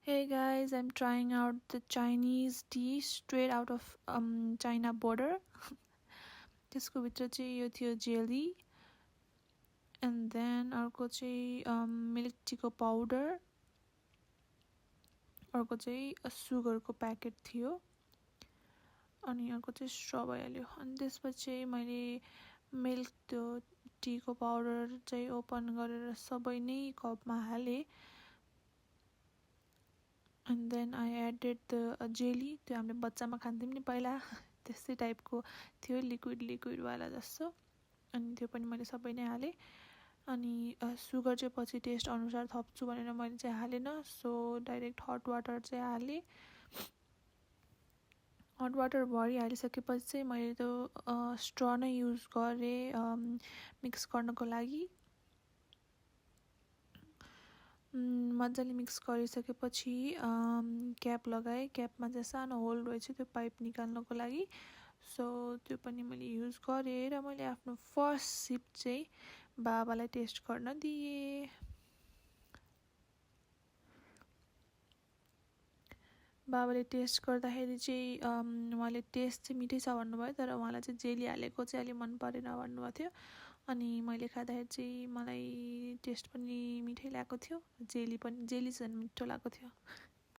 Hey guys, I'm trying out the Chinese tea straight out of China border. त्यसको भित्र चाहिँ यो थियो जेली एन्ड देन अर्को चाहिँ मिल्क टीको पाउडर, अर्को चाहिँ सुगरको प्याकेट थियो अनि अर्को चाहिँ स्ट्र भइहाल्यो। अनि त्यसपछि मैले मिल्क त्यो टीको पाउडर चाहिँ ओपन गरेर सबै नै कपमा हालेँ and then I added the jelly. त्यो हामीले बच्चामा खान्थ्यौँ नि पहिला त्यस्तै टाइपको थियो, लिक्विडवाला जस्तो। अनि त्यो पनि मैले सबै नै हालेँ। अनि सुगर चाहिँ पछि टेस्ट अनुसार थप्छु भनेर मैले चाहिँ हालेन, सो डाइरेक्ट हट वाटर चाहिँ हालेँ। हट वाटर भरि हालिसकेपछि चाहिँ मैले त्यो स्ट्र नै युज गरेँ मिक्स गर्नको लागि। मजाले मिक्स गरिसकेपछि क्याप लगाएँ। क्यापमा चाहिँ सानो होल रहेछ त्यो पाइप निकाल्नको लागि, सो त्यो पनि मैले युज गरेँ र मैले आफ्नो फर्स्ट सिप चाहिँ बाबालाई टेस्ट गर्न दिएँ। बाबाले टेस्ट गर्दाखेरि चाहिँ उहाँले टेस्ट चाहिँ मिठै छ भन्नुभयो, तर उहाँलाई चाहिँ जेली हालेको चाहिँ अलि मन परेन भन्नुभएको थियो। अनि मैले खाँदाखेरि चाहिँ मलाई टेस्ट पनि मिठै लागेको थियो, जेली चाहिँ मिठो लागेको थियो।